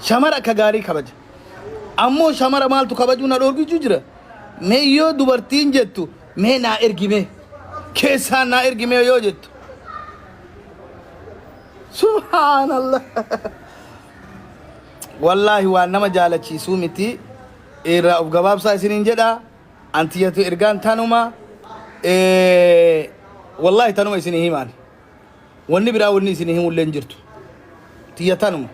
Shamara akka gaarii kabaja. Ammoo shamara maaltu kabajuu na dhoorgichuu jira. Mee yoo dubartiin jettu mee naa ergi mee keessaan naa ergi mee yoo jettu. Subhaanallah. Wallaahi waan nama jaalachiisuu miti. Irraa of gabaabsaa isiniin jedha. Antiyyatu ergaan tanuma. Wallaahi tanuma isinii himaan. Wanni biraa wanni isinii himullee hin jirtu. Tiyya tanuma.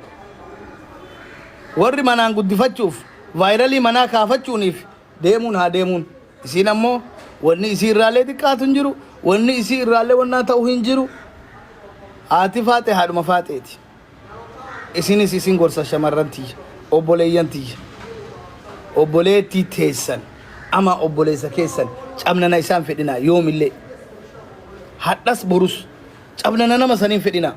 Warri manaan guddifachuuf vaayiralii manaa kaafachuuniif deemuun haa deemuun. Isiin ammoo wanni isii irraallee xiqqaatu hin jiru. Wanni isii irraallee wannaa ta'u hin jiru. Haati faaxee haadhuma faaxeeti. Isinis isin gorsa shamarran tiyya, obboleeyyan tiyya. Obboleettii teessan ama obboleessa keessan cabnana isaan fedhinaa yoomillee. Hadhas borus cabnana nama saniin fedhinaa.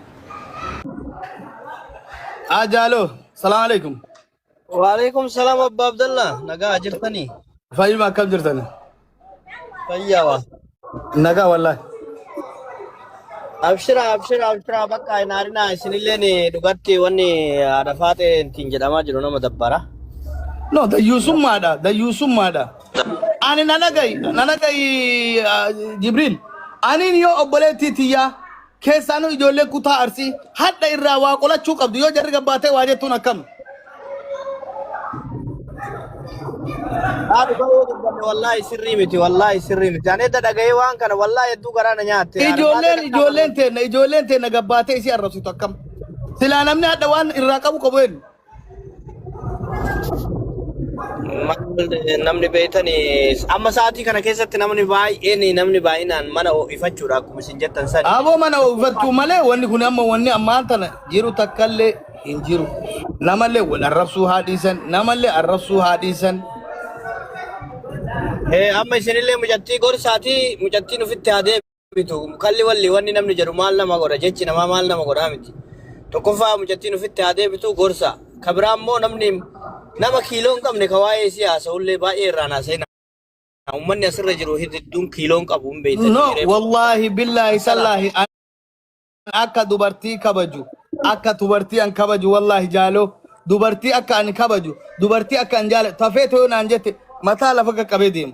Haa jaaloo, salaam alaikum. Waalaikum salaam Abba Abdallah. Nagaa jirtanii? Fayyuma akkam jirtan? Fayyaa. Nagaa wallaahi. Abshira abshira abshira bakka hin aarinaa isinilleen dhugatti wanni haadha faaxee ittiin jedhamaa jiru nama dabbara. No, dayyuusummaadha, dayyuusummaadha. Ani na dhaga'i, na dhaga'i Jibriil. Aniin yoo obboleettii tiyyaa Keessaanuu ijoolleen kutaa Arsii hadha irraa waa qolachuu qabdu yoo jarri gabbaatee waa jettuun akkam. Haa dhugaa yoo dubbanne wallaahi sirrii miti wallaahi sirrii miti. Ani edda dhaga'ee waan kana wallaahi hedduu garaa na nyaatte. Haadha Ijoolleen faaxee ijoolleen teenna ijoolleen teenna gabbaatee isii arrabsitu akkam. Silaa namni hadha waan irraa qabu qabu eenyu. Maal namni beektani amma sa'aatii kana keessatti namni baay'een namni baay'inaan mana ho'ifachuudha akkuma isin jettan sani. Aboo mana uffachuu malee wanni kun amma wanni ammaan tana jiru takkallee hin jiru. Namallee wal arrabsuu haa dhiisan, namallee arrabsuu haa dhiisan. Amma isinillee mucattii gorsaatii mucattiin ofitti haa deebitu. Kalli walli wanni namni jedhu maal nama godha jechi namaa maal nama godhaa miti. Tokkoffaa mucattiin ofitti haa deebitu gorsa. Ka biraa immoo namni nama kiiloo hin qabne ka waa'ee isii haasa'ullee baay'ee irraan haasa'ina. Uummanni asirra jiru hedduun kiiloo hin qabu hin beektanii No, reefu. wallaahi billaahi sallaahi an akka dubartii kabaju akka dubartii an kabaju wallaahi jaaloo dubartii akka ani kabaju dubartii akka an jaalatu tafee tooyoo naan jette mataa lafa qaqqabee deema.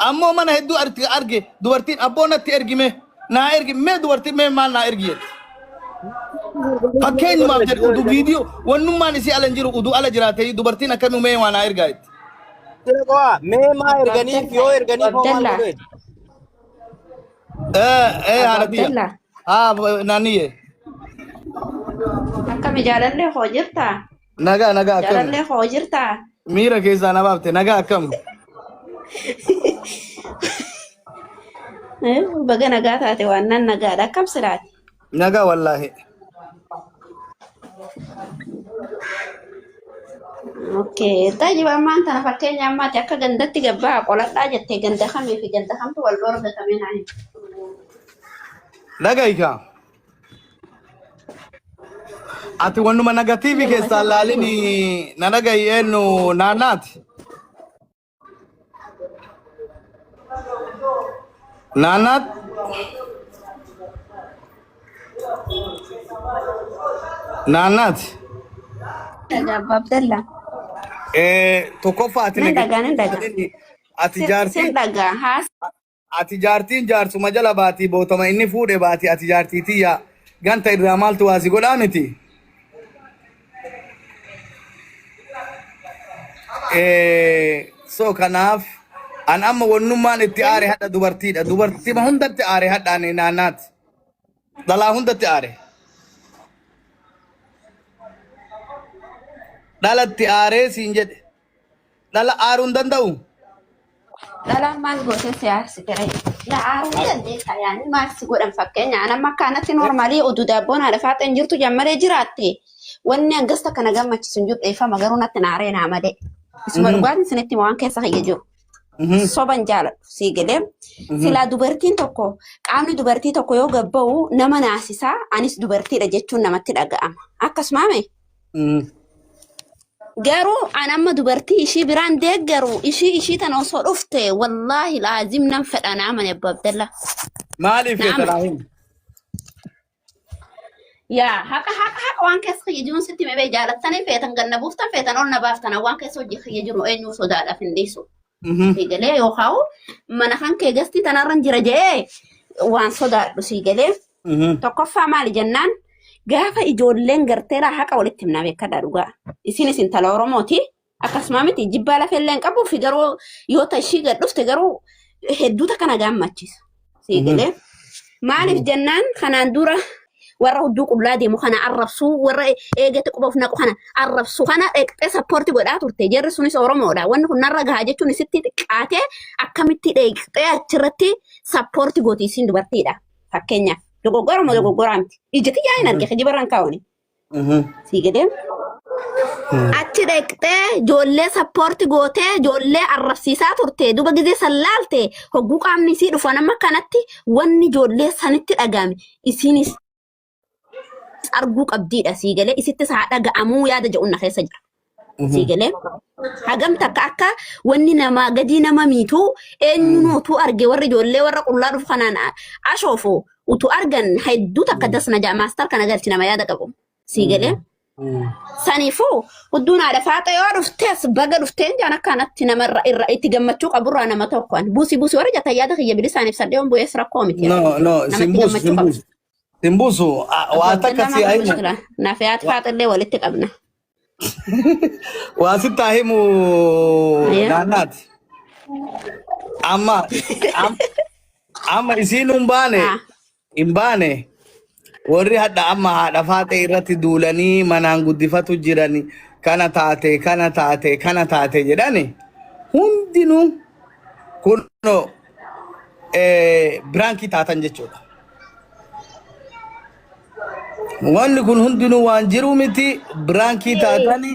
Ammoo mana hedduu arti arge dubartiin abboo natti ergi mee naa ergi mee dubartiin mee maal naa ergi jetti. Fakkeenyumaaf jedhe udu viidiyoo wannummaan isii ala hin jiru udu ala jiraate dubartiin akkamii mee waa naa ergaa jetti. Mee maa erganiif yoo erganiif hoo maal Abdallah. godhu jetti. Eh eh haadha tiyya. Abdallah. Haa naanniyye. Akkami jaalallee koo jirtaa? Nagaa nagaa akkami. Jaalallee koo jirtaa? Miira keessaa na baafte nagaa akkam. Eh, Baga nagaa taate waan nan nagaadha. Akkam silaati? Nagaa wallaahi. Okay. Tajiba ammaan tana fakkeenya ammaati akka gandatti gabbaa qoladhaa jettee ganda kamii fi ganda kamtu wal dhoorga kamii naa himi. Dhaga'i kaa. Ati wannuma nagatiivi Yeruma keessaa isa laalini na dhaga'i eenyu naannaati. Naannaat naannaati. Dhagaa Abbaa Abdallaa. Tokkoffaa ati Nan dhagaa nagatiivi nan dhagaa. laalini ati Sin jaartii sin dhagaa haas Ati jaartiin jaarsuma jala baatii bootama inni fuudhe baati ati jaartii tiyya ganta irraa maaltu waa si godhaa miti. So kanaaf an amma wannummaan itti aare hadha dubartiidha. Dubartima hundatti aare hadha ani naannaati. Dhalaa hundatti aare. Dhalatti aaree siin jedhe. Dhala aaruu hin danda'u. Dhalaan maal gootee si aarsite ree? La aaruu ni dandeessa yaani maal si godhan fakkeenya an amma akka anatti noormaalii oduu daabboon haadha faaxee hin jirtu jammaree jiraatte wanni hangas takka na gammachiisu hin jiru dheeffama garuu natti naaree naa malee. Isuma dhugaatiin isinitti hima waan keessa kiyya jiru. Soban jaaladhu sii galee. Silaa dubartiin tokko qaamni dubartii tokko yoo gabba'u nama naasisaa anis dubartiidha jechuun namatti dhaga'ama. Akkasumaa mee? Garuu an amma dubartii ishii biraan deeggaru ishii ishii tana osoo dhufte wallaahi laazim nan fedha na amane Abbo Abdalla. Maaliif Na feeta amane. naa himi? Yaa haqa haqa haqa waan keessa kiyya jiruun sitti himee jaalattanii feetan ganna buuftan feetan ol na baaftan waan keessa hojii kiyya jiru eenyuu sodaadhaaf hin dhiisu. Sii galee yookaan mana kan kee gastii tanarran jira jedhee waan sodaadhu sii galee. Tokkoffaa maali jennaan gaafa ijoolleen garteeraa haqa walitti himnaa beekadhaa dhugaa. Isin isin tala Oromooti. Akkasuma miti jibbaa lafa illee hin qabu fi garuu yoo ta ishii gad dhufte garuu hedduu takka na gammachisa. Sii galee. Maaliif jennaan kanaan dura warra hudduu qullaa deemu kana arrabsuu warra eegatti quba of naqu kana arrabsu kana dheqxee sappoorti godhaa turte. Jarri sunis Oromoodha. Wanni kun narra gahaa jechuun isitti xiqqaatee akkamitti dheqxee achirratti sappoorti gooti isiin dubartiidha. Fakkeenyaaf dogoggora moo dogoggoraa miti. Ija tiyyaa hin arge kijibarraan kaa'uuni. Sii galee. Achi dhaqxee ijoollee sappoorti gootee ijoollee arrabsiisaa turte duba gizee san laalte hogguu qaamni isii dhufan amma kanatti wanni ijoollee sanitti dhaga'ame isiinis arguu qabdiidha sii galee isittis haa dhaga'amuu yaada jedhu na keessa jira. Sii galee hagam takka akka wanni namaa gadii nama miitu eenyuun utuu arge warri ijoollee warra qullaa dhufu kanaan ashoofu utuu argan hedduu takka dasna jaa maastar kana galchi nama yaada qabu. Sii galee. Saniifuu hudduun haadha faaxee yoo dhuftes baga dhufteen jaan akkanatti namarra irra itti gammachuu qaburraa nama tokkoon buusii buusii warra jattan yaada kiyya bilisaan ibsadhee yoon bu'ees rakkoo miti. No, no, Namatti sin buusu, gammachuu sin qaba. buusu. Sin buusu, waa takka si haa himu. Mushkila. Naaf haati faaxillee walitti qabna. Waa sitti haa himu Ayya. naannaati. Amma, amma isiin hin baane, hin baane. Warri hadha amma haadha faaxee irratti duulanii manaan guddifatu jirani kana taate, kana taate, kana taate jedhani hundinuu kunoo biraankii taatan jechuudha. Wanni kun hundinuu waan jiru miti biraankii taatani.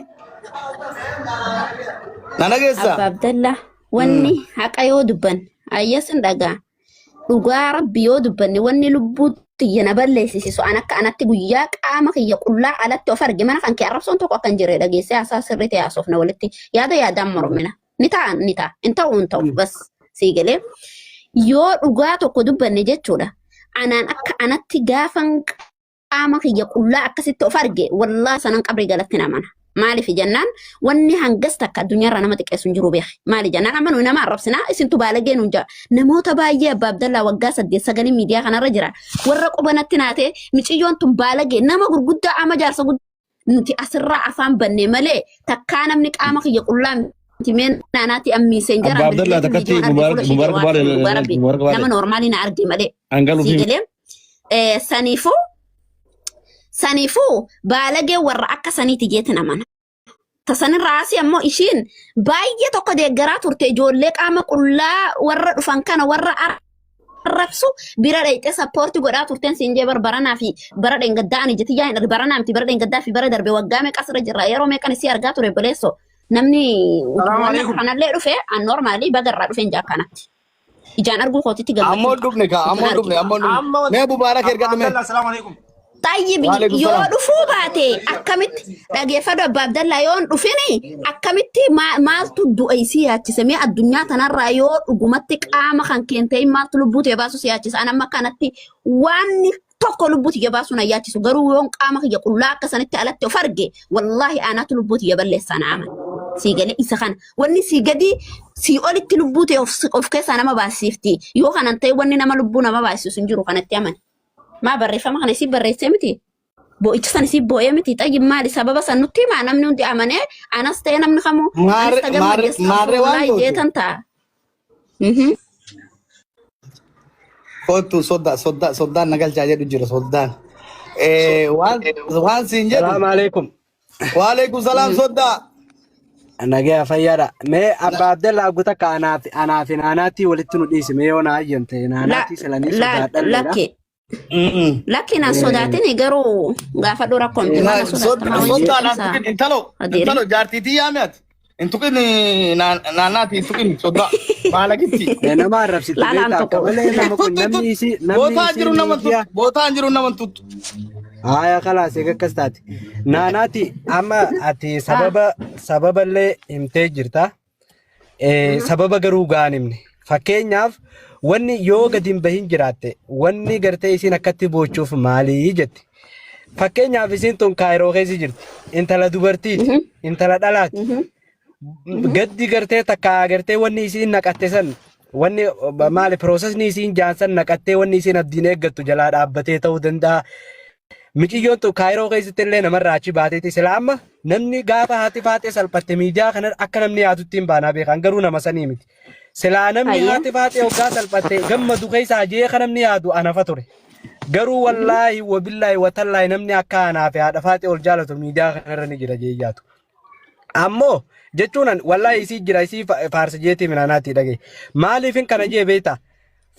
Na dhageessaa? Abba Abdallah, wanni haqa yoo dubban ayyasin dhagaa. Dhugaa rabbi yoo dubbanne wanni lubbuu tiyya na balleessisisu an akka anatti guyyaa qaama kiyya qullaa alatti of arge mana kan kee arrabsoon tokko akka hin jirre dhageessee haasaa sirrii ta'e haasofna walitti yaada yaadaan mormina. Ni ta'a ni ta'a hin ta'u hin ta'u bas sii galee. Yoo dhugaa tokko dubbanne jechuudha. Anaan akka anatti gaafan qaama kiyya qullaa akkasitti of arge wallaahi sanan qabrii galatti na amana. Maaliif jennaan wanni hangas takka addunyaarraa nama xiqqeessu hin jiru beeki. Maali jennaan amma nuyi nama arrabsinaa isintu baalagee nuun jaa. Namoota baay'ee Abbaa Abdallaa waggaa 8 9 miidiyaa kanarra jira. Warra quba natti naatee miciyyoon tun baalagee nama gurguddaa ama jaarsa guddaa nuti asirraa afaan banne malee takkaa namni qaama kiyya qullaa miti mee naanaati ammiiseen jara Abbaa Abdallaa takkatti viidiyoon arge Mubaarak fuula ishee Mubaarak waan Baale dhugaa rabbi Mubaarak nama Baale noormaalii na arge malee angalu sii fi galee saniifuu saniifuu baalagee warra akka saniiti jeetin amana. Tasanirraa asii ammoo ishiin baay'ee tokko deeggaraa turte ijoollee qaama qullaa warra dhufan kana warra arrabsu bira dhayxee sappoorti godhaa turteen siin jee bar baranaa fi bara dheengaddaa ani jeti yaa hin arge baranaa miti bara dheengaddaa fi bara darbe waggaa meeqa asirra jirra yeroo meeqan isii argaa ture obboleessoo namni Salaamu waan alaikum. kanallee dhufe an normaalii baga irraa dhufeen jaa akkanatti ijaan arguu kootitti Ammoo gammachuu qaba dhufne kaa utuun ammoo arge. dhufne ammoo dhufne. Amma Mee Mubaarak Abbaa ergadhu mee. Abdallah, salaamu alaikum. Xayyib Waalaikum yoo salaam. dhufuu baate akkamitti dhageeffadhu abbaa Abdallaa yoo hin dhufini akkamitti maaltu du'a isii yaachise mee addunyaa tanarraa yoo dhugumatti qaama kan keen ta'in maaltu lubbuu tee baasu si yaachisa an amma kanatti waan tokko lubbuu tiyya baasuu na yaachisu garuu yoon qaama kiyya qullaa akka sanitti alatti of arge wallaahi anaatu lubbuu tiyya balleessaa na amana sii galee isa kana wanni sii gadi sii olitti lubbuu tee of keessaa nama baasifti yoo kanan ta'e wanni nama lubbuu nama baasisu hin jiru kanatti amane. Maa barreeffama kana isii barreessee miti? Boo'icha san isii boo'ee miti? Xayyib maali sababa san nutti himaa namni hundi amanee anas ta'e namni kamuu anis Maarre ta maarre gammadde maarre waan astaghfirullahi gootu. jeetan ta'a. Kottu sodda sodda soddaan na galchaa jedhu jira soddaan. Waan waan siin jedhu. Salaam alaikum. Waalaikum salaam soddaa. Nagaya fayyaadha. Mee Abbaa Abdallaa Abgu takka anaa fi naanaatti walitti nu dhiisi. Mee yoo na hayyamte naanaatti silanii sodaadhalleedha. Lakki lakki nan sodaatini garuu gaafadhu rakkoo miti maal na sodaata maa wajjin Soddaan an isaa tuqin intalo adeere. intalo jaartiitii yaame ati. Hin tuqin naannaati hin tuqin soddaa maalagitti. Nama arrabsitu Laalaan beektaa akka tokko. malee nama kun namni isii namni Bootaan isii jiru nama miidiyaa. tuttu bootaan jiru nama tuttu. Haaya kalaas eega akkas taate. Naanaati amma ati sababa sababallee himtee jirta. Sababa garuu gahaan himne. Fakkeenyaaf wanni yoo gadi hin bahin jiraatte wanni gartee isiin akkatti boochuuf maalii jette. Fakkeenyaaf isiin tun Kaayiroo keessa jirti. Intala dubartiiti. Intala dhalaati. Gaddi gartee takka gartee wanni isiin naqatte san wanni maali processni isiin jaansan naqattee wanni isiin abdiin eeggattu jalaa dhaabbatee ta'uu danda'a. Miciyyoon tun Kaayiroo keessatti illee namarraa achi baateeti. Sila amma namni gaafa haati faaxee salphatte miidiyaa kana akka namni yaadutti hin baanaa beekan garuu nama sanii miti. Silaa namni haati faaxee hoggaa salphatte gammadu keessaa jee kan namni yaadu anafa ture. Garuu wallaahi wabillaahi watallaahi namni akka anaa fi haadha faaxee ol jaalatu miidiyaa kanarra ni jira jee yaadu. Ammoo jechuun wallaahi isii jira isii faarsa jeetii minaanaatti dhagaye. Maaliifin kana jee beektaa?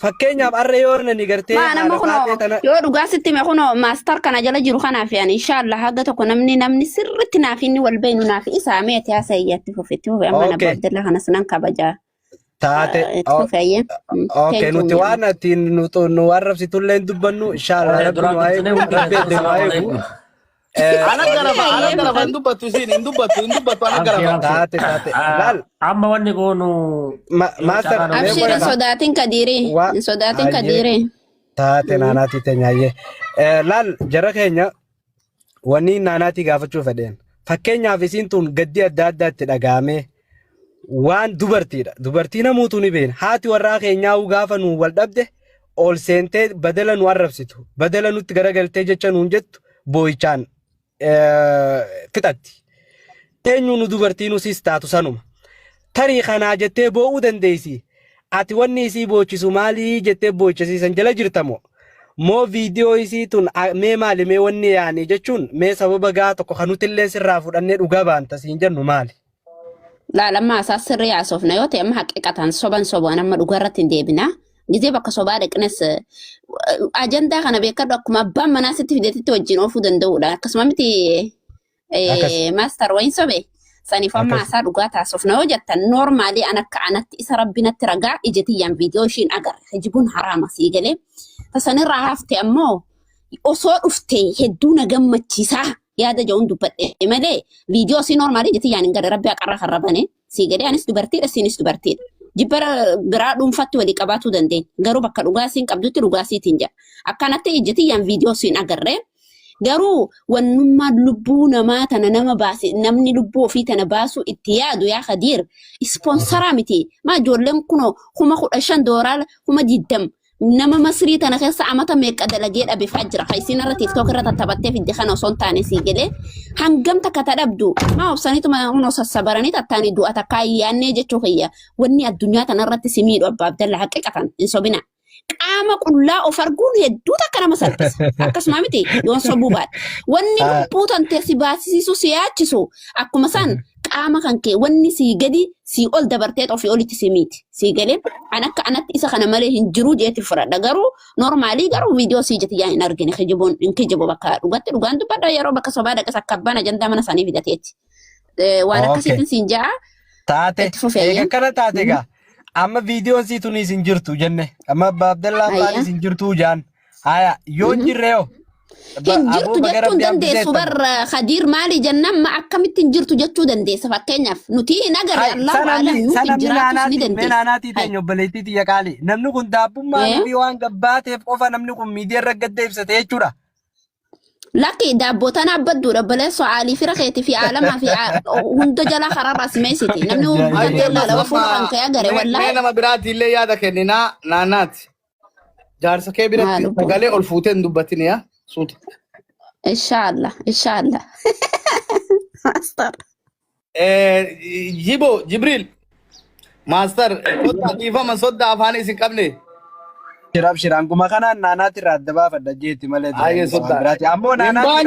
Fakkeenyaaf arra yoo nani gartee Maa nama haadha kunoo faaxee tana yoo dhugaa sitti hime kunoo maastar kana jala jiru kanaaf yaani inshallah haga tokko namni namni sirritti naaf inni wal beenu naaf isaa meeti haasa iyyatti fufe itti fufe amma nabba Okay. Abdullah kanas nan kabajaa Taate itti fufe ayyee. Okay, Thank you nuti mi'a. waan ati nu arrabsitullee hin dubbannu inshallah rabbi Duraan nu haa dursine eegu hundi rabbi keessan edde nu haa salaamu eegu. alaikum. Ana garafa ana garafa hin dubbattu isiin hin dubbattu hin dubbattu ana Abshir garafa. abshir. Taate taate laal Amma wanni goonu yoo master carraa nu mee Abshir qoy hin sodaatin kadiiri wa hin sodaatin hayyee kadiiri. taate naanaatii teenyaayyee laal jara keenya wanni naanaatii gaafachuu fedheen fakkeenyaaf isiin tun gaddi adda addaatti dhaga'amee waan dubartiidha. Dubartii namuutu ni beena. Haati warraa keenyaa gaafa nu wal dhabde ol seentee badala nu arrabsitu. Badala nutti garagaltee jecha nuun jettu boo'ichaan fixatti. Eenyu nu dubartii nusis taatu sanuma. Tarii kanaa jettee boo'uu dandeessi. Ati wanni isii boochisu maalii jettee boochisiisan jala jirtamo? Moo viidiyoo isii tun mee maali mee wanni yaani jechuun mee sababa gaa tokko kan nuti illee sirraa fudhannee dhugaa baanta siin jennu maali? Laalammaa isaa sirrii haasofna yoo ta'e amma haqiqatan soban sobaan amma dhugarratti hin deebina. Gizee bakka sobaa dhaqnes ajandaa kana beekadhu akkuma abbaan manaa sitti fideetitti wajjin oofuu danda'udha. Akkasuma miti Akkas. maastar wayin sobe saniif amma Akkas. haasaa dhugaa taasofna yoo jettan normally an akka anatti isa rabbi natti ragaa ija tiyyaan viidiyoo ishiin agarre hijibuun haraama sii galee. Tasanirraa hafte ammoo osoo dhufte hedduu na gammachiisaa yaada jedhuun dubbadhe malee viidiyoo isii normally ija tiyyaan hin garre rabbi haqarra kan rabane sii galee anis dubartiidha isiinis dubartiidha. Jibba biraa dhuunfatti walii qabaatuu dandeenya. Garuu bakka dhugaa isiin qabdutti dhugaa isiitiin jedha. Akkanatti ija tiyyaan viidiyoo isiin agarree garuu wannummaan lubbuu namaa tana nama baase namni lubbuu ofii tana baasuu itti yaadu yaa Khadiir ispoonsaraa miti. Maa ijoolleen kunoo 15,000 dooraala 20,000 nama Masrii tana keessa amata meeqa dalagee dhabe faa jira. Kan isiin irra TikTok irra tattaphattee fidde kana osoo hin taane sii galee hangam takka ta dhabdu maa obsaniituma kunoo sassabaranii tattaanii du'a takkaa hin yaannee jechuu kiyya wanni addunyaa tana irratti si miidhu abbaa Abdalla haqiqatan hin sobina. Qaama qullaa of arguun hedduu takka nama salphisa. Akkasuma miti yoon sobuu baadhe. Wanni lubbuu tantee si baasisiisu si yaachisu akkuma san qaama kan kee wanni sii gadi sii ol dabartee ofii olitti si miiti. Sii galee an akka anatti isa kana malee hin jiru jeeti fudhadha. Garuu normally garuu viidiyoo sii jeti yaa hin argine kijibuun hin kijibu bakka dhugatti dhugaan dubbadha yeroo bakka sobaa dhaqes akka abbaan ajandaa mana isaanii fidateeti. Waan akkasiitiin siin ja'a Taate itti fufee eega akkana taate egaa amma viidiyoon sii tunis hin jirtu jenne amma abbaa Abdallaa Ayya. abbaanis hin jirtu jaan haya yoo hin jirre yoo Hin jirtu aboo baga jechuu hin rabbi dandeessu hambisee bar Khadiir maali jennaan ma akkamitti hin jirtu jechuu dandeessa fakkeenyaaf nuti hin agarre Hai, Allahu aalam sanamni nuuf hin sanamni jiraatus ni naanaatii mee dandeessa. naanaatii Hai. teenya obboleettii tiyya qaali namni kun daabbummaa Eh? fi waan gabbaateef qofa namni kun miidiyaa irra gadda ibsate jechuudha. Lakki daabboo tana abbadduudha obboleessoo aalii fira keetii fi aalamaa fi hunda jalaa kararraa si meessiti. Namni Ajaa'ib. hundi Ayyee laala amma fuula kan ka'e agare mee wallaahi. nama biraati illee yaada kenninaa naannaati. Jaarsa kee Haa biratti lubbuu. sagalee ol fuutee hin dubbatin yaa suuta. Inshaallah inshaallah. Master. Jibo Jibriil Master soddaa dhiifama soddaa afaan isin qabne. Shiraaf shiraanguma kanaan naanaati irraa adda baafadha jeetti malee Ayyee waan soddaa. biraati. Ammoo Hin naanaati baane.